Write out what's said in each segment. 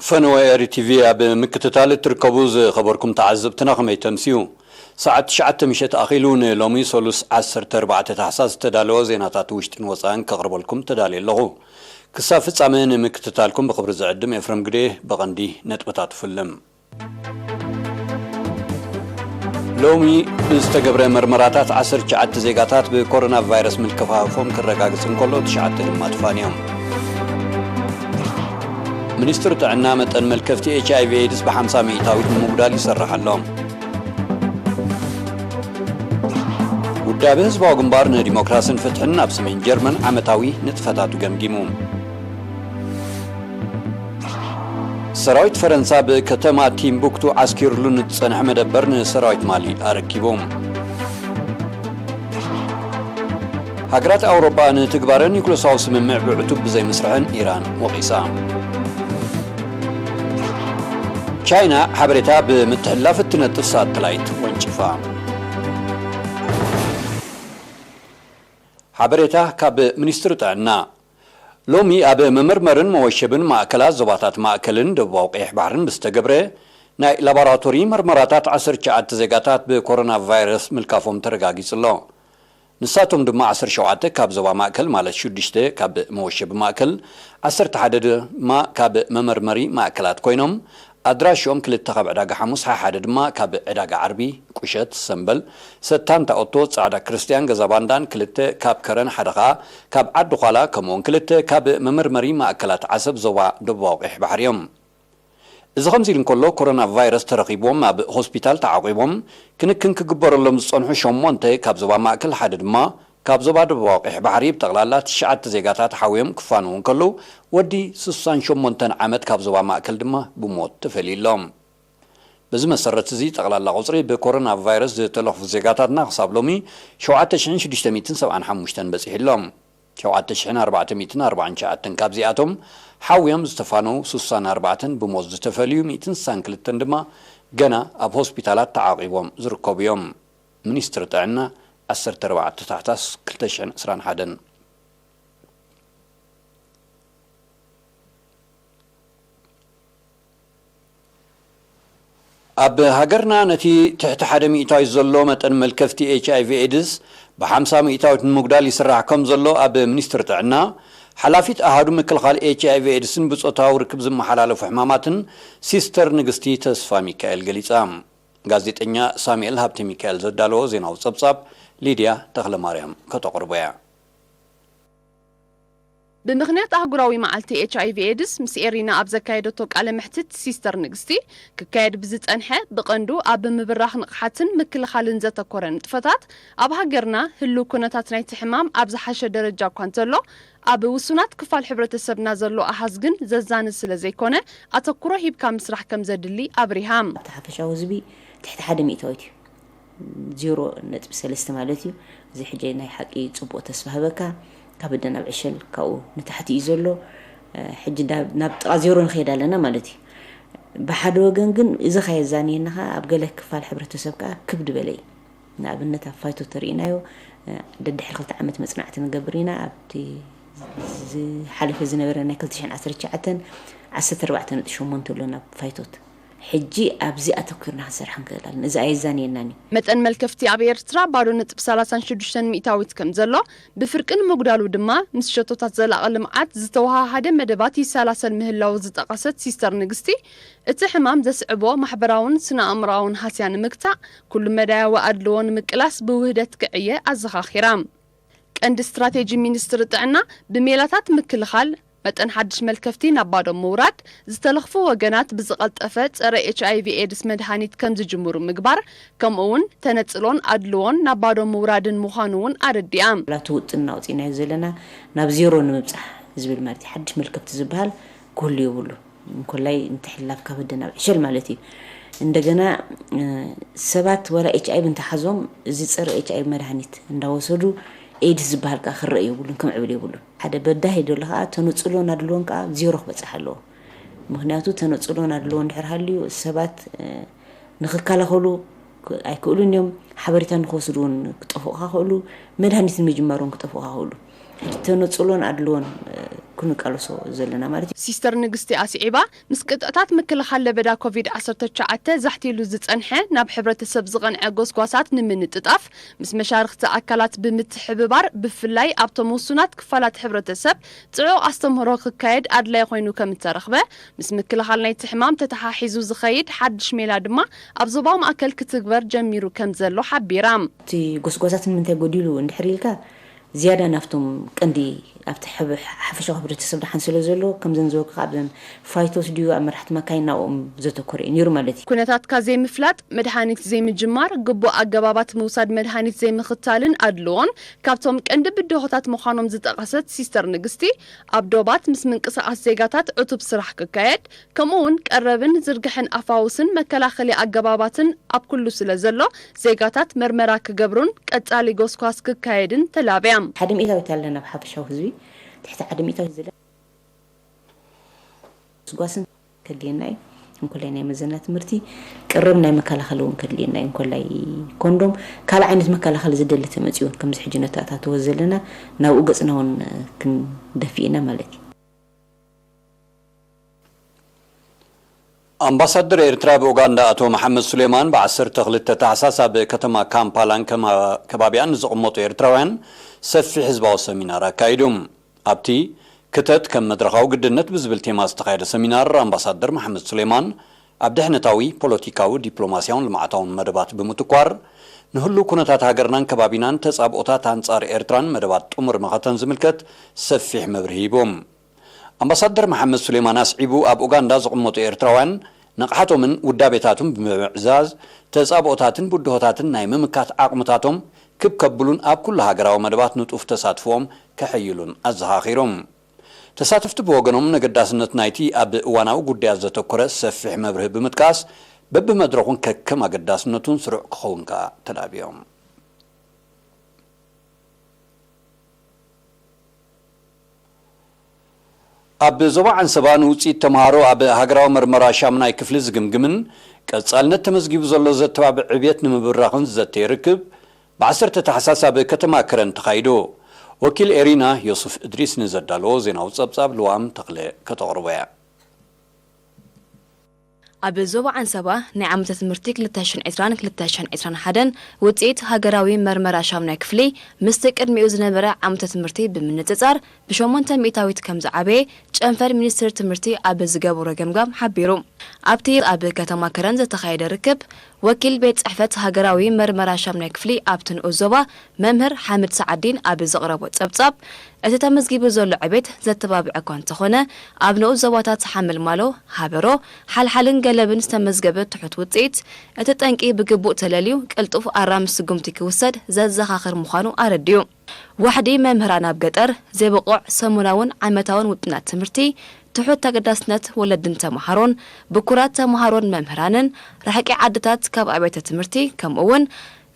ፈነወ ኤሪ ቲቪ ኣብ ምክትታል እትርከቡ ዝኸበርኩም ተዓዘብትና ከመይ ተምስዩ? ሰዓት ትሽዓተ ምሸት ኣኺሉ ንሎሚ ሰሉስ ዓሰርተ ኣርባዕተ ታሕሳስ ዝተዳለወ ዜናታት ውሽጥን ወፃእን ከቕርበልኩም ተዳልየ ኣለኹ። ክሳብ ፍጻመ ንምክትታልኩም ብኽብሪ ዝዕድም ኤፍረም ግዴ። ብቐንዲ ነጥብታት ፍልም። ሎሚ ብዝተገብረ መርመራታት ዓሰርተ ትሽዓተ ዜጋታት ብኮሮና ቫይረስ ምልክፋፎም ክረጋግጽ እንከሎ፣ ትሽዓተ ድማ ትፋንዮም። ሚኒስትሪ ጥዕና መጠን መልከፍቲ ኤች ኣይ ቪ ኤድስ ብሓምሳ ሚእታዊት ንምጉዳል ይሰርሕ ኣሎ። ውዳበ ህዝባዊ ግንባር ንዲሞክራስን ፍትሕን ኣብ ሰሜን ጀርመን ዓመታዊ ንጥፈታቱ ገምጊሙ። ሰራዊት ፈረንሳ ብከተማ ቲምቡክቱ ዓስኪሩሉ ንዝጸንሐ መደበር ንሰራዊት ማሊ ኣረኪቡ። ሃገራት ኣውሮጳ ንትግባረ ኒኩለሳዊ ስምምዕ ብዕቱብ ብዘይምስርሐን ኢራን ወቒሳ። ቻይና ሓበሬታ ብምትሕልላፍ እትነጥፍ ሳተላይት ወንጭፋ። ሓበሬታ ካብ ሚኒስትሪ ጥዕና። ሎሚ ኣብ መመርመርን መወሸብን ማእከላት ዞባታት ማእከልን ደቡባዊ ቀይሕ ባሕርን ብዝተገብረ ናይ ላቦራቶሪ መርመራታት ዓሰርተ ትሽዓተ ዜጋታት ብኮሮና ቫይረስ ምልካፎም ተረጋጊጹ ኣሎ። ንሳቶም ድማ ዓሰርተ ሸውዓተ ካብ ዞባ ማእከል፣ ማለት ሽዱሽተ ካብ መወሸቢ ማእከል፣ ዓሰርተ ሓደ ድማ ካብ መመርመሪ ማእከላት ኮይኖም፣ ኣድራሽኦም ክልተ ካብ ዕዳጋ ሓሙስ፣ ሓሓደ ድማ ካብ ዕዳጋ ዓርቢ፣ ቁሸት፣ ሰምበል፣ ሰታን ታኦቶ፣ ጻዕዳ ክርስትያን፣ ገዛ ባንዳን፣ ክልተ ካብ ከረን፣ ሓደ ኸኣ ካብ ዓዲ ዃላ፣ ከምኡውን ክልተ ካብ መመርመሪ ማእከላት ዓሰብ ዞባ ደቡባዊ ቀይሕ ባሕሪ እዮም። እዚ ከምዚ ኢሉ እንከሎ፣ ኮሮና ቫይረስ ተረኺብዎም ኣብ ሆስፒታል ተዓቂቦም ክንክን ክግበረሎም ዝጸንሑ ሸሞንተ ካብ ዞባ ማእከል፣ ሓደ ድማ ካብ ዞባ ደቡባዊ ቀይሕ ባሕሪ ብጠቕላላ ትሽዓተ ዜጋታት ሓውዮም ክፋነዉ እንከለዉ፣ ወዲ ስሳን ሸሞንተን ዓመት ካብ ዞባ ማእከል ድማ ብሞት ተፈልዩ ኣሎ። በዚ መሰረት እዚ ጠቕላላ ቁጽሪ ብኮሮና ቫይረስ ዝተለኽፉ ዜጋታትና ክሳብ ሎሚ ሸውዓተ ሽሕን ሽዱሽተ ሚእትን ሰብዓን ሓሙሽተን በጺሑ ኣሎ። ሸውዓተ ሽሕን ኣርባዕተ ሚእትን ኣርባዓን ትሽዓተን ካብዚኣቶም ሓውዮም ዝተፋነዉ ስሳን ኣርባዕተን ብሞት ዝተፈልዩ ሚእትን ስሳን ክልተን ድማ ገና ኣብ ሆስፒታላት ተዓቂቦም ዝርከቡ እዮም። ሚኒስትሪ ጥዕና ዓሰርተ ኣርባዕተ ታሕሳስ ክልተ ሽሕን ዕስራን ሓደን። ኣብ ሃገርና ነቲ ትሕቲ ሓደ ሚእታዊት ዘሎ መጠን መልከፍቲ ኤች ኣይ ቪ ኤድስ ብሓምሳ ሚእታዊት ንምጉዳል ይስራሕ ከም ዘሎ ኣብ ሚኒስትሪ ጥዕና ሓላፊት ኣሃዱ ምክልኻል ኤች ኣይ ቪ ኤድስን ብጾታዊ ርክብ ዝመሓላለፉ ሕማማትን ሲስተር ንግስቲ ተስፋ ሚካኤል ገሊጻ። ጋዜጠኛ ሳሙኤል ሃብተ ሚካኤል ዘዳለዎ ዜናዊ ጸብጻብ ሊድያ ተኽለማርያም ከተቕርቦ እያ። ብምኽንያት ኣህጉራዊ መዓልቲ ኤች ኣይ ቪ ኤድስ ምስ ኤሪና ኣብ ዘካየደቶ ቃለ መሕትት ሲስተር ንግስቲ፣ ክካየድ ብዝጸንሐ ብቐንዱ ኣብ ምብራኽ ንቕሓትን ምክልኻልን ዘተኮረ ንጥፈታት ኣብ ሃገርና ህልው ኩነታት ናይቲ ሕማም ኣብ ዝሓሸ ደረጃ እኳ እንተሎ ኣብ ውሱናት ክፋል ሕብረተሰብና ዘሎ ኣሃዝ ግን ዘዛንዝ ስለ ዘይኮነ ኣተኩሮ ሂብካ ምስራሕ ከም ዘድሊ ኣብሪሃ። ኣብቲ ሓፈሻዊ ህዝቢ ትሕቲ ሓደ ሚእታዊት እዩ። ዜሮ ነጥቢ ሰለስተ ማለት እዩ። እዚ ሕጂ ናይ ሓቂ ጽቡቕ ተስፋ ህበካ። ካብ እደ ናብ ዕሸል ካብኡ ንታሕቲ እዩ ዘሎ። ሕጂ ናብ ጥቓ ዜሮ ንኸይድ ኣለና ማለት እዩ። ብሓደ ወገን ግን እዚ ከየዛንየና ከዓ ኣብ ገለ ክፋል ሕብረተሰብ ከዓ ክብ ዝበለ እዩ። ንኣብነት ኣብ ፋይቶ ተርእናዮ ደድሕሪ ክልተ ዓመት መፅናዕቲ ንገብር ኢና። ኣብቲ ዝሓለፈ ዝነበረ ናይ ክልተ ሽሕን ዓሰርተ ትሽዓተን ዓሰርተ ኣርባዕተ ነጥቢ ሸሞንተ ኣሎ ናብ ፋይቶት። ሕጂ ኣብዚ ኣተኩርና ክንሰርሕ ንክእል ኣለና። እዚ ኣየዛንየናን እዩ። መጠን መልከፍቲ ኣብ ኤርትራ ባዶ ነጥቢ ሰላሳን ሽዱሽተን ሚእታዊት ከም ዘሎ፣ ብፍርቂ ንምጉዳሉ ድማ ምስ ሸቶታት ዘላቒ ልምዓት ዝተወሃሃደ መደባት ይሰላሰል ምህላዉ ዝጠቐሰት ሲስተር ንግስቲ፣ እቲ ሕማም ዘስዕቦ ማሕበራውን ስነ-ኣእምሮኣውን ሃስያ ንምግታእ፣ ኩሉ መዳያዊ ኣድልዎ ንምቅላስ ብውህደት ክዕየ ኣዘኻኺራ። ቀንዲ ስትራቴጂ ሚኒስትሪ ጥዕና ብሜላታት ምክልኻል፣ መጠን ሓድሽ መልከፍቲ ናብ ባዶ ምውራድ፣ ዝተለኽፉ ወገናት ብዝቐልጠፈ ጸረ ኤች ኣይ ቪ ኤድስ መድሃኒት ከምዝጅምሩ ምግባር፣ ከምኡ እውን ተነጽሎን ኣድልዎን ናብ ባዶ ምውራድን ምዃኑ እውን ኣረዲኣ። ዋላ እቲ ውጥን ኣውጺእናዮ ዘለና ናብ ዜሮ ንምብጻሕ ዝብል ማለት እዩ። ሓድሽ መልከፍቲ ዝበሃል ክህሉ የብሉ። እንኮላይ ምትሕልላፍ ካብ ህደ ናብ ዕሸል ማለት እዩ። እንደገና ሰባት ዋላ ኤች ኣይ ቪ እንተሓዞም እዚ ጸረ ኤች ኣይ ቪ መድሃኒት እንዳወሰዱ ኤድስ ዝበሃል ከዓ ክረአ የብሉን፣ ክምዕብል የብሉን። ሓደ በዳሂ ደሎ ከዓ ተነጽሎን ኣድልዎን ከዓ ዜሮ ክበፅሕ ኣለዎ። ምክንያቱ ተነጽሎን ኣድልዎን እንድሕር ሃልዩ ሰባት ንክከላኸሉ ኣይክእሉን እዮም። ሓበሬታ ንክወስዱ እውን ክጠፍኡ ከዓ ክእሉ፣ መድሃኒት ንምጅማር እውን ክጠፍኡ ከዓ ክእሉ። ሕጂ ተነጽሎን ኣድልዎን ክንቃለሶ ዘለና ማለት እዩ። ሲስተር ንግስቲ ኣስዒባ፣ ምስ ቅጥዕታት ምክልኻል ለበዳ ኮቪድ ዓሰርተ ትሽዓተ ዛሕቲሉ ዝጸንሐ ናብ ሕብረተሰብ ዝቐንዐ ጎስጓሳት ንምንጥጣፍ፣ ምስ መሻርኽቲ ኣካላት ብምትሕብባር፣ ብፍላይ ኣብቶም ውሱናት ክፋላት ሕብረተሰብ ጽዑቕ ኣስተምህሮ ክካየድ ኣድላይ ኮይኑ ከም እተረኽበ፣ ምስ ምክልኻል ናይቲ ሕማም ተተሓሒዙ ዝኸይድ ሓድሽ ሜላ ድማ ኣብ ዞባዊ ማእከል ክትግበር ጀሚሩ ከም ዘሎ ሓቢራ። እቲ ጎስጓሳት ንምንታይ ጎዲሉ እንድሕር ኢልካ፣ ዝያዳ ናብቶም ቀንዲ ኣብቲ ሓፈሻዊ ሕብረተሰብ ደሓን ስለ ዘሎ፣ ከምዘን ዝበልኩ ኣብዘን ፋይቶስ ድዩ ኣብ መራሕቲ መካይን ናብኦም ዘተኮረ እዩ ነይሩ ማለት እዩ። ኩነታትካ ዘይምፍላጥ፣ መድሃኒት ዘይምጅማር፣ ግቡእ ኣገባባት ምውሳድ መድሃኒት ዘይምኽታልን ኣድልዎን ካብቶም ቀንዲ ብድሆታት ምዃኖም ዝጠቐሰት ሲስተር ንግስቲ፣ ኣብ ዶባት ምስ ምንቅስቓስ ዜጋታት ዕቱብ ስራሕ ክካየድ፣ ከምኡ እውን ቀረብን ዝርግሐን ኣፋውስን መከላኸሊ ኣገባባትን ኣብ ኩሉ ስለ ዘሎ፣ ዜጋታት መርመራ ክገብሩን ቀጻሊ ጎስጓስ ክካየድን ተላብያ። ሓደ ሚእታዊት ኣለና ኣብ ሓፈሻዊ ህዝቢ፣ ትሕቲ ሓደ ሚእታዊት ዝለ ጎስጓስን ከድልየና እዩ። እንኮላይ ናይ መዘና ትምህርቲ ቀረብ ናይ መከላኸሊ እውን ከድልየና እዩ። እንኮላይ ኮንዶም ካልእ ዓይነት መከላኸሊ ዝደሊ ተመፅኡ እውን ከምዚ ሕጂ ነተኣታትዎ ዘለና ናብኡ ገፅና እውን ክንደፊእና ማለት እዩ። ኣምባሳደር ኤርትራ ኣብ ኡጋንዳ ኣቶ መሓመድ ሱሌማን ብ ዓሰርተ ክልተ ታሕሳስ ኣብ ከተማ ካምፓላን ከማ- ከባቢኣን ንዝቕመጡ ኤርትራውያን ሰፊሕ ህዝባዊ ሰሚናር ኣካይዱ። ኣብቲ ክተት ከም መድረኻዊ ግድነት ብዝብል ቴማ ዝተኻየደ ሰሚናር ኣምባሳደር መሓመድ ሱሌማን ኣብ ድሕነታዊ፣ ፖለቲካዊ፣ ዲፕሎማስያውን ልምዓታውን መደባት ብምትኳር ንህሉው ኩነታት ሃገርናን ከባቢናን ተጻብኦታት ኣንጻር ኤርትራን መደባት ጥሙር መኸተን ዝምልከት ሰፊሕ መብርሂ ሂቡ። ኣምባሳደር መሓመድ ሱሌማን ኣስዒቡ፣ ኣብ ኡጋንዳ ዝቕመጡ ኤርትራውያን ንቕሓቶምን ውዳቤታቱን ብምምዕዛዝ፣ ተጻብኦታትን ብድሆታትን ናይ ምምካት ዓቕምታቶም ክብ ከብሉን ኣብ ኩሉ ሃገራዊ መደባት ንጡፍ ተሳትፎኦም ከሐይሉን ኣዘኻኺሩ። ተሳተፍቲ ብወገኖም፣ ነገዳስነት ናይቲ ኣብ እዋናዊ ጉዳያት ዘተኮረ ሰፊሕ መብርሂ ብምጥቃስ፣ በብመድረኹን ከከም ኣገዳስነቱን ስሩዕ ክኸውን ከኣ ተላብዮም። ኣብ ዞባ ዓንሰባ ንውፅኢት ተምሃሮ ኣብ ሃገራዊ መርመራ ሻምናይ ክፍሊ ዝግምግምን ቀፃልነት ተመዝጊቡ ዘሎ ዘተባብዕ ዕብየት ንምብራኽን ዝዘተየ ርክብ ብ ዓሰርተ ታሕሳስ ኣብ ከተማ ከረን ተኻይዱ። ወኪል ኤሪና ዮሱፍ እድሪስ ንዘዳለዎ ዜናዊ ፀብፃብ ልዋም ተኽለ ከተቕርቦ እያ። ኣብ ዞባ ዓንሰባ ናይ ዓመተ ትምህርቲ ክልተ ሽሕን ዕስራን ክልተ ሽሕን ዕስራን ሓደን ውፅኢት ሃገራዊ መርመራ ሻምናይ ክፍሊ ምስቲ ቅድሚኡ ዝነበረ ዓመተ ትምህርቲ ብምንፅፃር ብሸሞንተ ሚእታዊት ከም ዝዓበየ ጨንፈር ሚኒስትሪ ትምህርቲ ኣብ ዝገበሮ ገምጋም ሓቢሩ። ኣብቲ ኣብ ከተማ ከረን ዝተኻየደ ርክብ ወኪል ቤት ፅሕፈት ሃገራዊ መርመራ ሻምናይ ክፍሊ ኣብቲ ንኡስ ዞባ መምህር ሓምድ ሰዓዲን ኣብ ዘቕረቦ ፀብፃብ፣ እቲ ተመዝጊቡ ዘሎ ዕቤት ዘተባብዕ እኳ እንተኾነ፣ ኣብ ንኡስ ዞባታት ሓመልማሎ፣ ሃበሮ፣ ሓልሓልን ገለብን ዝተመዝገበ ትሑት ውፅኢት፣ እቲ ጠንቂ ብግቡእ ተለልዩ ቅልጡፍ ኣራሚ ስጉምቲ ክውሰድ ዘዘኻኽር ምዃኑ ኣረዲኡ። ዋሕዲ መምህራን ኣብ ገጠር፣ ዘይብቑዕ ሰሙናውን ዓመታውን ውጥናት ትምህርቲ፣ ትሑት ተገዳስነት ወለድን ተምሃሮን፣ ብኩራት ተምሃሮን መምህራንን፣ ርሕቂ ዓድታት ካብ ኣብያተ ትምህርቲ፣ ከምኡ እውን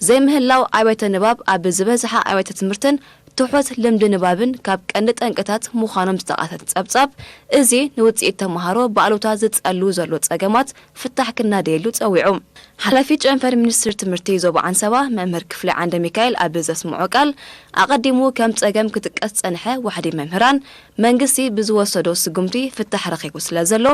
ዘይምህላው ኣብያተ ንባብ ኣብ ዝበዝሓ ኣብያተ ትምህርትን ትሑት ልምዲ ንባብን ካብ ቀንዲ ጠንቅታት ምዃኖም ዝጠቐሰ እቲ ጸብጻብ፣ እዚ ንውጽኢት ተምሃሮ ብኣሉታ ዝጸሉ ዘሎ ጸገማት ፍታሕ ክናደየሉ ጸዊዑ። ሓላፊ ጨንፈር ሚኒስትሪ ትምህርቲ ዞባ ዓንሰባ መምህር ክፍለ ዓንደ ሚካኤል ኣብ ዘስምዖ ቃል፣ ኣቐዲሙ ከም ጸገም ክጥቀስ ዝጸንሐ ዋሕዲ መምህራን መንግስቲ ብዝወሰዶ ስጉምቲ ፍታሕ ረኺቡ ስለ ዘሎ፣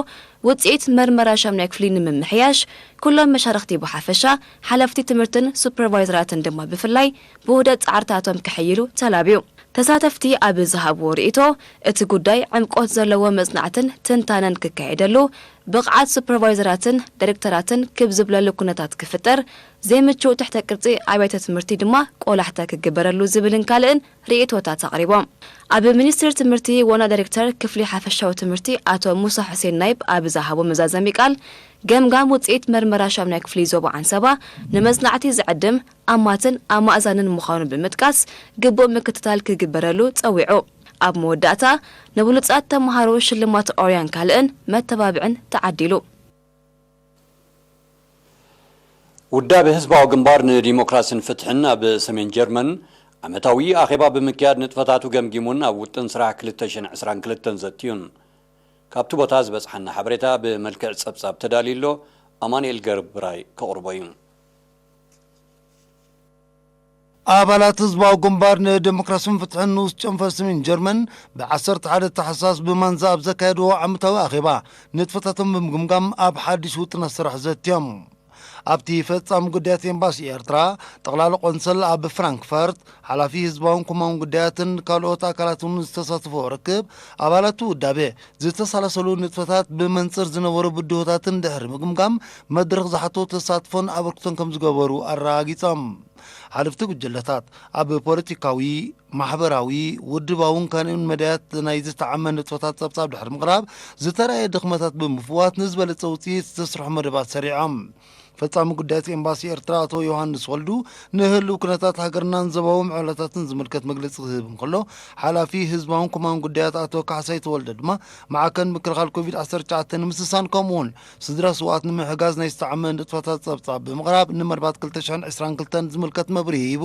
ውጽኢት መርመራ ሻምናይ ክፍሊ ንምምሕያሽ ኩሎም መሻርኽቲ ብሓፈሻ፣ ሓለፍቲ ትምህርትን ሱፐርቫይዘራትን ድማ ብፍላይ ብውህደት ጻዕርታቶም ከሐይሉ ተላብዩ። ተሳተፍቲ ኣብ ዝሃብዎ ርእይቶ፣ እቲ ጉዳይ ዕምቆት ዘለዎ መጽናዕትን ትንታነን ክካየደሉ፣ ብቕዓት ሱፐርቫይዘራትን ዳይሬክተራትን ክብ ዝብለሉ ኩነታት ክፍጠር፣ ዘይምቹእ ትሕተ ቅርጺ ኣብያተ ትምህርቲ ድማ ቆላሕታ ክግበረሉ ዝብልን ካልእን ርእይቶታት ኣቕሪቦም። ኣብ ሚኒስቴር ትምህርቲ ዋና ዳይሬክተር ክፍሊ ሓፈሻዊ ትምህርቲ ኣቶ ሙሳ ሑሴን ናይብ ኣብ ዝሃቦ መዛዘሚ ቃል፣ ገምጋም ውፅኢት መርመራ ሻምናይ ክፍሊ ዞባ ዓንሰባ ንመጽናዕቲ ዝዕድም ኣማትን ኣማእዛንን ምዃኑ ብምጥቃስ፣ ግቡእ ምክትታል ክግበረሉ ጸዊዑ። ኣብ መወዳእታ፣ ንብሉጻት ተምሃሮ ሽልማት ኦርያን ካልእን መተባብዕን ተዓዲሉ። ውዳበ ህዝባዊ ግንባር ንዲሞክራስን ፍትሕን ኣብ ሰሜን ጀርመን ዓመታዊ ኣኼባ ብምክያድ ንጥፈታቱ ገምጊሙን ኣብ ውጥን ስራሕ ክልተ ሽሕን ዕስራን ክልተን ዘትዩን። ካብቲ ቦታ ዝበጽሓና ሓበሬታ ብመልክዕ ጸብጻብ ተዳልዩ ኣሎ። ኣማኑኤል ገብራይ ከቕርቦ እዩ። ኣባላት ህዝባዊ ግንባር ንደሞክራስን ፍትሕን ንኡስ ጨንፈር ሰሜን ጀርመን ብ ዓሰርተ ሓደ ታሕሳስ ብማንዛ ኣብ ዘካየድዎ ዓመታዊ ኣኼባ ንጥፈታቶም ብምግምጋም ኣብ ሓድሽ ውጥናት ስራሕ ዘትዮም። ኣብቲ ፈጻሚ ጉዳያት ኤምባሲ ኤርትራ፣ ጠቕላሊ ቆንሰል ኣብ ፍራንክፈርት፣ ሓላፊ ህዝባውን ኮማውን ጉዳያትን ካልኦት ኣካላትን ዝተሳተፎ ርክብ፣ ኣባላት ውዳቤ ዝተሳለሰሉ ንጥፈታት ብመንጽር ዝነበሩ ብድሆታትን ድሕሪ ምግምጋም መድረኽ ዝሓቶ ተሳትፎን ኣበርክቶን ከም ዝገበሩ ኣረጋጊጾም። ሓለፍቲ ጉጅለታት ኣብ ፖለቲካዊ፣ ማሕበራዊ፣ ውድባውን ካልእን መዳያት ናይ ዝተዓመ ንጥፈታት ጸብጻብ ድሕሪ ምቕራብ ዝተራእየ ድኽመታት ብምፍዋት ንዝበለጸ ውጽኢት ዝተስርሑ መደባት ሰሪዖም። ፈጻሚ ጉዳያት ኤምባሲ ኤርትራ ኣቶ ዮሃንስ ወልዱ ንህልው ኩነታት ሃገርናን ዞባዊ ምዕባለታትን ዝምልከት መግለጺ ክህብ እንከሎ፣ ሓላፊ ህዝባውን ኮማውን ጉዳያት ኣቶ ካሕሳይ ተወልደ ድማ ማዕከን ምክልኻል ኮቪድ ዓሰርተ ትሽዓተ ንምስሳን ከምኡውን ስድራ ስውኣት ንምሕጋዝ ናይ ዝተዓመ ንጥፈታት ጸብጻብ ብምቕራብ ንመርባት ክልተ ሽሕን ዕስራን ክልተን ዝምልከት መብርሂ ሂቡ።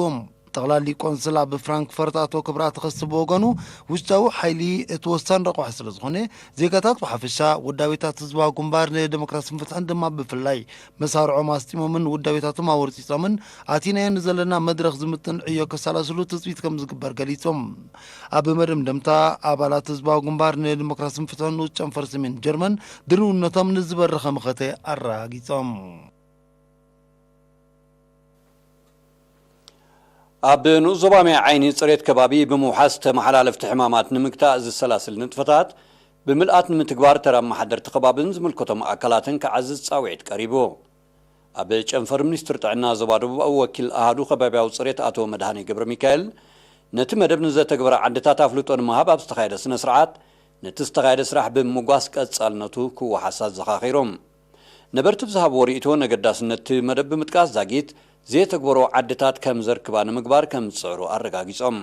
ጠቕላሊ ቆንስል ኣብ ፍራንክፈርት ኣቶ ክብራት ተኸስተ ብወገኑ፣ ውሽጣዊ ሓይሊ እቲ ወሳኒ ረቋሒ ስለ ዝኾነ፣ ዜጋታት ብሓፈሻ፣ ውዳቤታት ህዝባዊ ግንባር ንደሞክራስን ፍትሕን ድማ ብፍላይ፣ መሳርዖም ኣስጢሞምን ውዳቤታቶም ኣወርጺጾምን ኣቲናዮ ንዘለና መድረኽ ዝምጥን ዕዮ ከሰላስሉ ትጽቢት ከም ዝግበር ገሊጾም። ኣብ መደምደምታ፣ ኣባላት ህዝባዊ ግንባር ንዲሞክራስን ፍትሕን ንኡስ ጨንፈር ሰሜን ጀርመን ድልውነቶም ንዝበረኸ መኸተ ኣረጋጊጾም። ኣብ ንኡስ ዞባ ማይ ዓይኒ ጽሬት ከባቢ ብምውሓስ ተመሓላለፍቲ ሕማማት ንምግታእ ዝሰላስል ንጥፈታት ብምልኣት ንምትግባር ተራ ኣመሓደርቲ ከባብን ዝምልከቶም ኣካላትን ክዓዝዝ ጻውዒት ቀሪቡ። ኣብ ጨንፈር ሚኒስትሪ ጥዕና ዞባ ደቡባዊ ወኪል ኣሃዱ ከባብያዊ ጽሬት ኣቶ መድሃኔ ገብረ ሚካኤል፣ ነቲ መደብ ንዘተግበራ ዓድታት ኣፍልጦ ንምሃብ ኣብ ዝተኻየደ ስነ ስርዓት፣ ነቲ ዝተኻየደ ስራሕ ብምምጓስ ቀጻልነቱ ክወሓስ ኣዘኻኺሮም። ነበርቲ ብዝሃብዎ ርእይቶ፣ ነገዳስነት እቲ መደብ ብምጥቃስ፣ ዛጊት ዘየተግበሮ ዓድታት ከም ዘርክባ ንምግባር ከም ዝጽዕሩ ኣረጋጊጾም።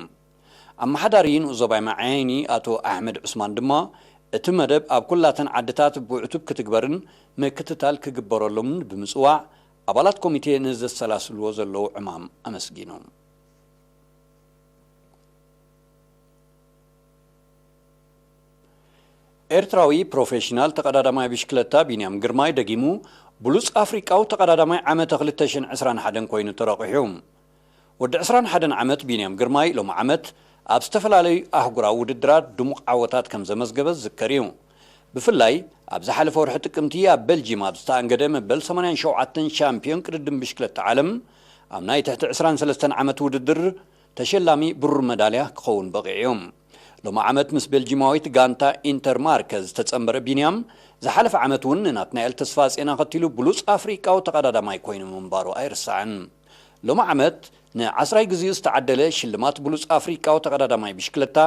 ኣመሓዳሪ ንኡስ ዞባ ማይ ዓይኒ ኣቶ ኣሕመድ ዑስማን ድማ፣ እቲ መደብ ኣብ ኩላተን ዓድታት ብዕቱብ ክትግበርን ምክትታል ክግበረሉምን ብምጽዋዕ፣ ኣባላት ኮሚቴ ንዘሰላስልዎ ዘለዉ ዕማም ኣመስጊኑ። ኤርትራዊ ፕሮፌሽናል ተቐዳዳማይ ብሽክለታ ቢንያም ግርማይ ደጊሙ ብሉጽ ኣፍሪቃዊ ተቐዳዳማይ ዓመተ ክልተ ሽሕን ዕስራን ሓደን ኮይኑ ተረቑሑ። ወዲ ዕስራን ሓደን ዓመት ቢንያም ግርማይ ሎሚ ዓመት ኣብ ዝተፈላለዩ ኣህጉራዊ ውድድራት ድሙቕ ዓወታት ከም ዘመዝገበ ዝዝከር እዩ። ብፍላይ ኣብ ዝሓለፈ ወርሒ ጥቅምቲ ኣብ በልጂም ኣብ ዝተኣንገደ መበል ሰማንያን ሸውዓተን ሻምፒዮን ቅድድም ብሽክለታ ዓለም ኣብ ናይ ትሕቲ ዕስራን ሰለስተን ዓመት ውድድር ተሸላሚ ብሩር መዳልያ ክኸውን በቒዑ እዩ። ሎሚ ዓመት ምስ ቤልጂማዊት ጋንታ ኢንተርማርክ ዝተጸንበረ ቢንያም፣ ዝሓለፈ ዓመት እውን ንናትናኤል ተስፋጼን ኣኸቲሉ ብሉጽ ኣፍሪቃዊ ተቐዳዳማይ ኮይኑ ምንባሩ ኣይርሳዕን። ሎሚ ዓመት ንዓስራይ ግዜኡ ዝተዓደለ ሽልማት ብሉጽ ኣፍሪቃዊ ተቐዳዳማይ ብሽክለታ፣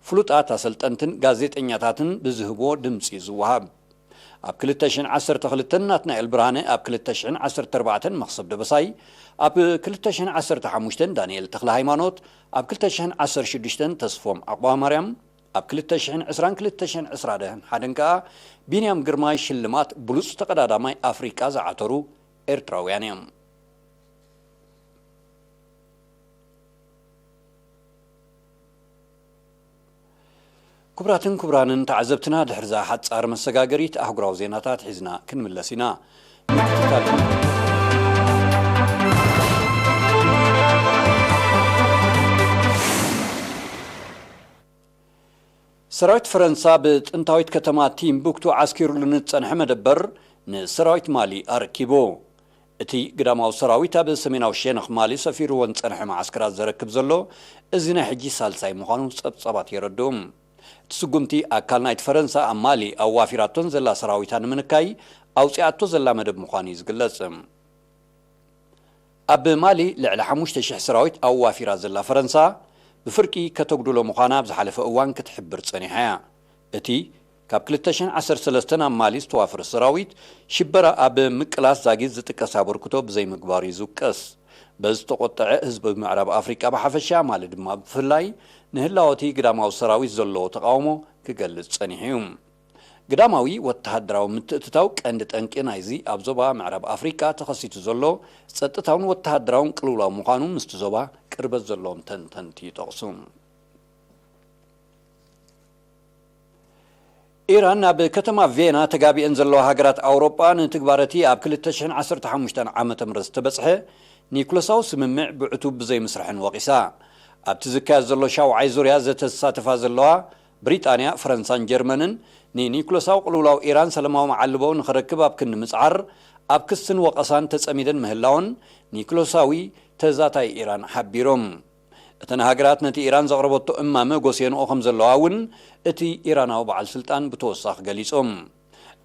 ፍሉጣት ኣሰልጠንትን ጋዜጠኛታትን ብዝህብዎ ድምጺ ዝወሃብ። ኣብ ክልተ ሽሕን ዓሰርተ ክልተን ናትናኤል ብርሃነ፣ ኣብ ክልተ ሽሕን ዓሰርተ ኣርባዕተን መኽሰብ ደበሳይ፣ ኣብ ክልተ ሽሕን ዓሰርተ ሓሙሽተን ዳንኤል ተኽለ ሃይማኖት፣ ኣብ ክልተ ሽሕን ዓሰርተ ሽዱሽተን ተስፎም ዓቕባማርያም፣ ኣብ ክልተ ሽሕን ዕስራን ክልተ ሽሕን ዕስራን ሓደን ከኣ ቢንያም ግርማይ ሽልማት ብሉጽ ተቐዳዳማይ ኣፍሪቃ ዝዓተሩ ኤርትራውያን እዮም። ክቡራትን ክቡራንን ተዓዘብትና፣ ድሕሪ እዛ ሓጻር መሰጋገሪት ኣህጉራዊ ዜናታት ሒዝና ክንምለስ ኢና። ምክትታል። ሰራዊት ፈረንሳ ብጥንታዊት ከተማ ቲምቡክቱ ዓስኪሩሉ ንዝጸንሐ መደበር ንሰራዊት ማሊ ኣረኪቡ። እቲ ግዳማዊ ሰራዊት ኣብ ሰሜናዊ ሸነኽ ማሊ ሰፊርወን ዝጸንሐ መዓስከራት ዘረክብ ዘሎ፣ እዚ ናይ ሕጂ ሳልሳይ ምዃኑ ጸብጻባት የረድኡ። እቲ ስጉምቲ ኣካል ናይቲ ፈረንሳ ኣብ ማሊ ኣዋፊራቶን ዘላ ሰራዊታ ንምንካይ ኣውጺኣቶ ዘላ መደብ ምዃኑ እዩ ዝግለጽ። ኣብ ማሊ ልዕሊ ሓሙሽተ ሽሕ ሰራዊት ኣዋፊራ ዘላ ፈረንሳ፣ ብፍርቂ ከተጉድሎ ምዃና ኣብ ዝሓለፈ እዋን ክትሕብር ጸኒሓ እያ። እቲ ካብ ክልተ ሽሕን ዓሰርተ ሰለስተን ኣብ ማሊ ዝተዋፈረ ሰራዊት፣ ሽበራ ኣብ ምቅላስ ዛጊት ዝጥቀስ ኣበርክቶ ብዘይምግባሩ እዩ ዝውቀስ። በዚ ዝተቖጠዐ ህዝቢ ምዕራብ ኣፍሪቃ ብሓፈሻ፣ ማሊ ድማ ብፍላይ፣ ንህላወ እቲ ግዳማዊ ሰራዊት ዘለዎ ተቓውሞ ክገልጽ ጸኒሑ እዩ። ግዳማዊ ወተሃደራዊ ምትእትታው ቀንዲ ጠንቂ ናይዚ ኣብ ዞባ ምዕራብ ኣፍሪቃ ተኸሲቱ ዘሎ ጸጥታውን ወተሃደራውን ቅልውላው ምዃኑ ምስቲ ዞባ ቅርበት ዘለዎም ተንተንቲ ይጠቕሱ። ኢራን ኣብ ከተማ ቬና ተጋቢአን ዘለዋ ሃገራት ኣውሮጳ ንትግባረቲ ኣብ ክልተ ሽሕን ዓሰርተ ሓሙሽተን ዓመተ ምህረት ዝተበጽሐ ኒኩለሳዊ ስምምዕ ብዕቱብ ብዘይምስርሐን ወቒሳ። ኣብቲ ዝካየድ ዘሎ ሻውዓይ ዙርያ ዘተ ዝሳተፋ ዘለዋ ብሪጣንያ፣ ፈረንሳን ጀርመንን፣ ንኒኩለሳዊ ቅልውላው ኢራን ሰላማዊ መዓልቦ ንኽረክብ ኣብ ክንዲ ምጽዓር፣ ኣብ ክስን ወቐሳን ተጸሚደን ምህላወን ኒኩለሳዊ ተዛታይ ኢራን ሓቢሮም። እተን ሃገራት ነቲ ኢራን ዘቕረበቶ እማመ ጎስየንኦ ከም ዘለዋ እውን እቲ ኢራናዊ በዓል ስልጣን ብተወሳኺ ገሊጾም።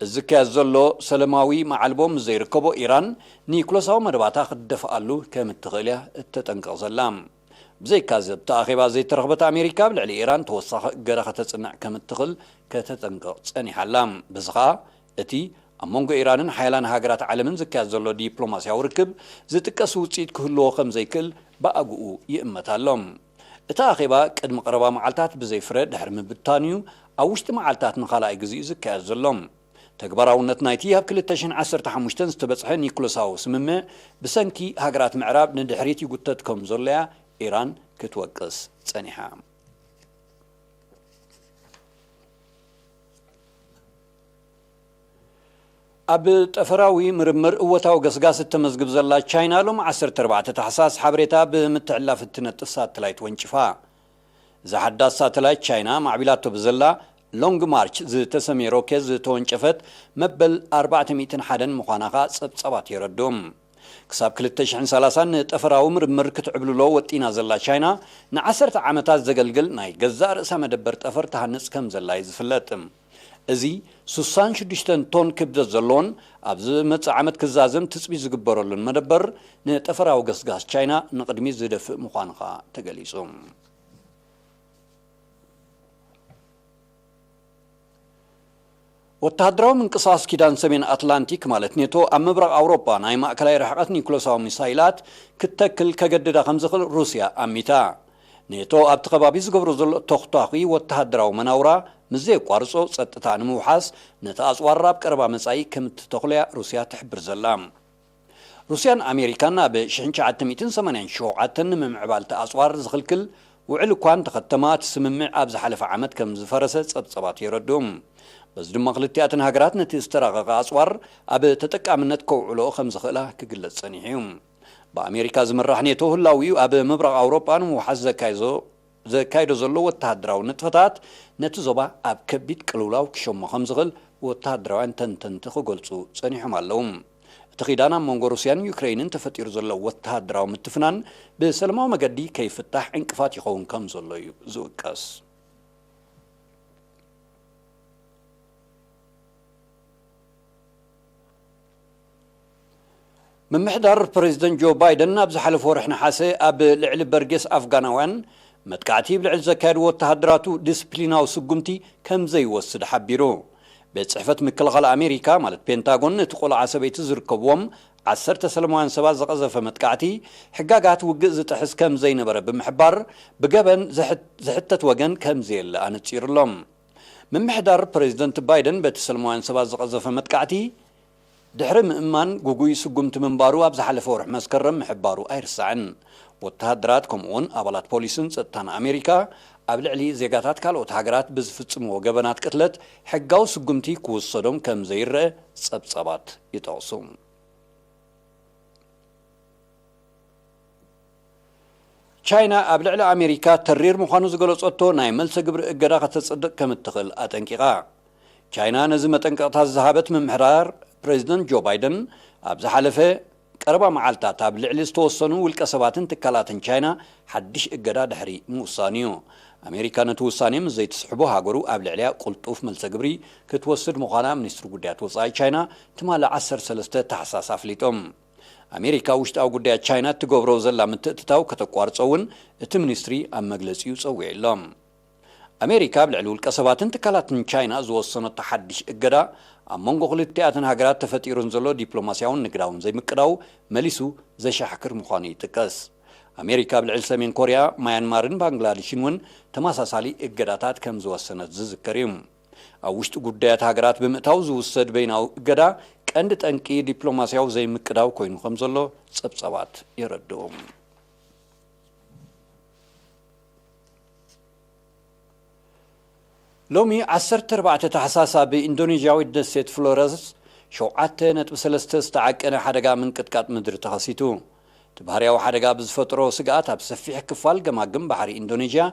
እዚ ዝካየድ ዘሎ ሰለማዊ መዓልቦ ምስ ዘይርከቦ፣ ኢራን ኒኩለሳዊ መደባታ ክትደፍኣሉ ከም እትኽእል እያ እተጠንቅቕ ዘላ። ብዘይካዚ፣ ኣብቲ ኣኼባ ዘይተረኽበት ኣሜሪካ፣ ኣብ ልዕሊ ኢራን ተወሳኺ እገዳ ከተጽንዕ ከም እትኽእል ከተጠንቅቕ ጸኒሓ ኣላ። በዚ ኸኣ፣ እቲ ኣብ መንጎ ኢራንን ሓያላን ሃገራት ዓለምን ዝካየድ ዘሎ ዲፕሎማስያዊ ርክብ ዝጥቀስ ውጽኢት ክህልዎ ከም ዘይክእል ብኣግኡ ይእመት ኣሎ። እቲ ኣኼባ ቅድሚ ቀረባ መዓልታት ብዘይ ፍረ ድሕሪ ምብታኑ እዩ ኣብ ውሽጢ መዓልታት ንኻልኣይ ግዜኡ ዝካየድ ዘሎ። ተግባራውነት ናይቲ ኣብ ክልተ ሽሕን ዓሰርተ ሓሙሽተን ዝተበጽሐ ኒኩለሳዊ ስምምዕ ብሰንኪ ሃገራት ምዕራብ ንድሕሪት ይጉተት ከም ዘሎ እያ ኢራን ክትወቅስ ጸኒሓ። ኣብ ጠፈራዊ ምርምር እወታዊ ገስጋስ እተመዝግብ ዘላ ቻይና፣ ሎም ዓሰርተ ኣርባዕተ ታሕሳስ ሓበሬታ ብምትሕልላፍ እትነጥፍ ሳተላይት ወንጭፋ። እዛ ሓዳስ ሳተላይት ቻይና ማዕቢላቶ ብዘላ ሎንግ ማርች ዝተሰምየ ሮኬት ዝተወንጨፈት መበል ኣርባዕተ ሚእትን ሓደን ምዃና ኸኣ ጸብጻባት የረድኡ። ክሳብ ክልተ ሽሕን ሰላሳን ንጠፈራዊ ምርምር ክትዕብልሎ ወጢና ዘላ ቻይና፣ ንዓሰርተ ዓመታት ዘገልግል ናይ ገዛእ ርእሳ መደበር ጠፈር ትሃንጽ ከም ዘላ እዩ ዝፍለጥ። እዚ ሱሳን ሽዱሽተን ቶን ክብደት ዘለዎን፣ ኣብ ዝመጽእ ዓመት ክዛዘም ትጽቢት ዝግበረሉን መደበር፣ ንጠፈራዊ ገስጋስ ቻይና ንቕድሚት ዝደፍእ ምዃኑ ኸኣ ተገሊጹ። ወተሃደራዊ ምንቅስቓስ ኪዳን ሰሜን ኣትላንቲክ፣ ማለት ኔቶ፣ ኣብ ምብራቕ ኣውሮጳ ናይ ማእከላይ ርሕቀት ኒኩለሳዊ ሚሳይላት ክትተክል ከገድዳ ከም ዝኽእል ሩስያ ኣሚታ። ኔቶ ኣብቲ ከባቢ ዝገብሮ ዘሎ ተኹታኹ ወተሃደራዊ መናውራ ምስ ዘየቋርጾ፣ ጸጥታ ንምውሓስ ነቲ ኣጽዋር ኣብ ቀረባ መጻኢ ከም እትተኽሎ'ያ ሩስያ ትሕብር ዘላ። ሩስያን ኣሜሪካን ኣብ ሽሕን ትሽዓተ ሚእትን ሰማንያን ሸውዓተን ንምምዕባል እቲ ኣጽዋር ዝኽልክል ውዕል እኳ እንተኸተማ፣ እቲ ስምምዕ ኣብ ዝሓለፈ ዓመት ከም ዝፈረሰ ጸብጸባት የረድኡ። በዚ ድማ ክልቲኣተን ሃገራት ነቲ ዝተራቐቐ ኣጽዋር ኣብ ተጠቃምነት ከውዕሎ ከም ዝኽእላ ክግለጽ ጸኒሑ እዩ። ብኣሜሪካ ዝምራሕ ኔቶ ህላዊኡ ኣብ ምብራቕ ኣውሮጳ ንምውሓስ ዘካይዞ-፣ ዘካይዶ ዘሎ ወተሃደራዊ ንጥፈታት ነቲ ዞባ ኣብ ከቢድ ቅልውላው ክሸሞ ከም ዝኽእል ወተሃደራውያን ተንተንቲ ክገልጹ ጸኒሖም ኣለዉ። እቲ ኺዳን ኣብ መንጎ ሩስያን ዩክረይንን ተፈጢሩ ዘሎ ወተሃደራዊ ምትፍናን ብሰላማዊ መገዲ ከይፍታሕ ዕንቅፋት ይኸውን ከም ዘሎ እዩ ዝውቀስ። ምምሕዳር ፕሬዚደንት ጆ ባይደን ኣብ ዝሓለፈ ወርሒ ነሓሰ ኣብ ልዕሊ በርጌስ ኣፍጋናውያን መጥቃዕቲ ብልዕሊ ዘካየዱ ወተሃደራቱ ዲስፕሊናዊ ስጉምቲ ከም ዘይወስድ ሓቢሩ። ቤት ጽሕፈት ምክልኻል ኣሜሪካ፣ ማለት ፔንታጎን፣ ነቲ ቆልዓ ሰበይቲ ዝርከብዎም ዓሰርተ ሰለማውያን ሰባት ዝቐዘፈ መጥቃዕቲ፣ ሕጋጋት ውግእ ዝጥሕስ ከም ዘይነበረ ብምሕባር፣ ብገበን ዝሕት-፣ ዝሕተት ወገን ከም ዘየለ ኣነጺሩ ኣሎ። ምምሕዳር ፕሬዚደንት ባይደን በቲ ሰለማውያን ሰባት ዝቐዘፈ መጥቃዕቲ ድሕሪ ምእማን፣ ግጉይ ስጉምቲ ምንባሩ ኣብ ዝሓለፈ ወርሒ መስከረም ምሕባሩ ኣይርሳዕን። ወተሃደራት፣ ከምኡውን ኣባላት ፖሊስን ጸጥታን ኣሜሪካ፣ ኣብ ልዕሊ ዜጋታት ካልኦት ሃገራት ብዝፍጽምዎ ገበናት ቅትለት ሕጋዊ ስጉምቲ ክውሰዶም ከም ዘይረአ ጸብጻባት ይጠቕሱ። ቻይና ኣብ ልዕሊ ኣሜሪካ ተሪር ምዃኑ ዝገለጸቶ ናይ መልሰ ግብሪ እገዳ ከተጽድቕ ከም እትኽእል ኣጠንቂቓ። ቻይና ነዚ መጠንቀቕታ ዝሃበት ምምሕዳር ፕሬዚደንት ጆ ባይደን ኣብ ዝሓለፈ ቀረባ መዓልታት ኣብ ልዕሊ ዝተወሰኑ ውልቀ ሰባትን ትካላትን ቻይና ሓድሽ እገዳ ድሕሪ ምውሳኑ እዩ። ኣሜሪካ ነቲ ውሳኔ ምስ ዘይትስሕቦ፣ ሃገሩ ኣብ ልዕሊያ ቅልጡፍ መልሰ ግብሪ ክትወስድ ምዃና ሚኒስትሪ ጉዳያት ወጻኢ ቻይና ትማሊ ዓሰርተ ሰለስተ ታሕሳስ ኣፍሊጦም። ኣሜሪካ ውሽጣዊ ጉዳያት ቻይና እትገብሮ ዘላ ምትእትታው ከተቋርጾ እውን እቲ ሚኒስትሪ ኣብ መግለጺኡ ጸዊዑ ኣሎ። ኣሜሪካ ኣብ ልዕሊ ውልቀ ሰባትን ትካላትን ቻይና ዝወሰነቶ ሓድሽ እገዳ፣ ኣብ መንጎ ክልቲኣተን ሃገራት ተፈጢሩ ንዘሎ ዲፕሎማስያውን ንግዳውን ዘይምቅዳው መሊሱ ዘሻሕክር ምዃኑ ይጥቀስ። ኣሜሪካ ኣብ ልዕሊ ሰሜን ኮርያ፣ ማያንማርን ባንግላዴሽን እውን ተመሳሳሊ እገዳታት ከም ዝወሰነት ዝዝከር እዩ። ኣብ ውሽጢ ጉዳያት ሃገራት ብምእታው ዝውሰድ በይናዊ እገዳ፣ ቀንዲ ጠንቂ ዲፕሎማስያዊ ዘይምቅዳው ኮይኑ ከም ዘሎ ጸብጻባት የረድኡ። ሎሚ ዓሰርተ ኣርባዕተ ታሕሳስ ኣብ ኢንዶኔዥያዊት ደሴት ፍሎረስ ሸውዓተ ነጥቢ ሰለስተ ዝተዓቀነ ሓደጋ ምንቅጥቃጥ ምድሪ ተኸሲቱ። እቲ ባህርያዊ ሓደጋ ብዝፈጥሮ ስግኣት ኣብ ሰፊሕ ክፋል ገማግም ባሕሪ ኢንዶኔዥያ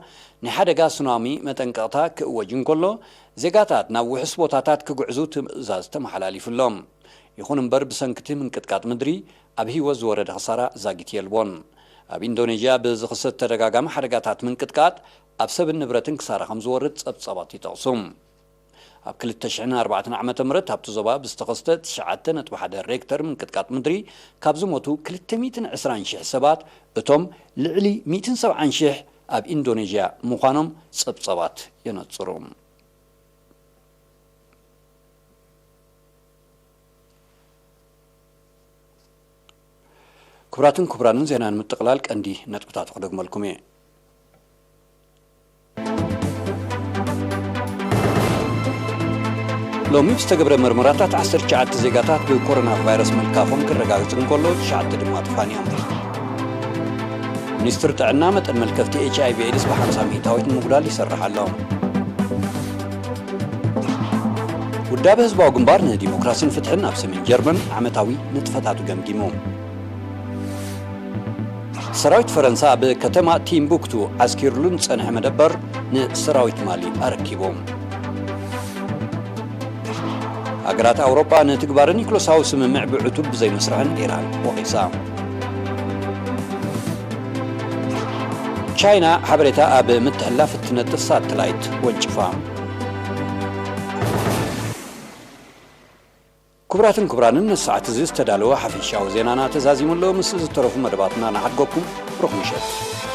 ናይ ሓደጋ ሱናሚ መጠንቀቕታ ክእወጅ እንከሎ፣ ዜጋታት ናብ ውሑስ ቦታታት ክጉዕዙ ትእዛዝ ተመሓላሊፉሎም። ይኹን እምበር ብሰንኪ እቲ ምንቅጥቃጥ ምድሪ ኣብ ህይወት ዝወረደ ክሳራ ዛጊት የልቦን። ኣብ ኢንዶኔዥያ ብዝኽሰት ተደጋጋሚ ሓደጋታት ምንቅጥቃጥ ኣብ ሰብን ንብረትን ክሳራ ከም ዝወርድ ጸብጻባት ይጠቕሱ። ኣብ ክልተ ሽሕን ኣርባዕተን ዓመተ ምህረት ኣብቲ ዞባ ብዝተኸስተ ትሽዓተ ነጥቢ ሓደ ሬክተር ምንቅጥቃጥ ምድሪ ካብ ዝሞቱ ክልተ ሚእትን ዕስራን ሽሕ ሰባት እቶም ልዕሊ ሚእትን ሰብዓን ሽሕ ኣብ ኢንዶኔዥያ ምዃኖም ጸብጻባት የነጽሩ። ክቡራትን ክቡራንን፣ ዜና ንምጥቕላል ቀንዲ ነጥብታቱ ክደግመልኩም እየ። ሎሚ ብዝተገብረ መርመራታት ዓሰርተ ትሽዓተ ዜጋታት ብኮሮና ቫይረስ ምልካፎም ክረጋገጽ እንከሎ፣ ትሽዓተ ድማ ጥፋን እዮም። ሚኒስትር ጥዕና መጠን መልከፍቲ ኤች ኣይ ቪ ኤድስ ብሓምሳ ሚእታዊት ንምጉዳል ይሰርሕ ኣሎ። ውዳበ ህዝባዊ ግንባር ንዲሞክራሲን ፍትሕን ኣብ ሰሜን ጀርመን ዓመታዊ ንጥፈታቱ ገምጊሙ። ሰራዊት ፈረንሳ ኣብ ከተማ ቲምቡክቱ ዓስኪርሉ ንጸንሐ መደበር ንሰራዊት ማሊ ኣረኪቡ። ሃገራት ኣውሮጳ ንትግባረ ኒክሎሳዊ ስምምዕ ብዕቱብ ብዘይመስርሐን ኢራን ወቒሳ። ቻይና ሓበሬታ ኣብ ምትሕልላፍ እትነጥፍ ሳተላይት ወንጭፋ። ክቡራትን ክቡራንን፣ ነዚ ሰዓት እዚ ዝተዳለወ ሓፈሻዊ ዜናና ተዛዚሙ ኣሎ። ምስ ዝተረፉ መደባትና ንሓድገኩም። ብሩኽ ምሸት።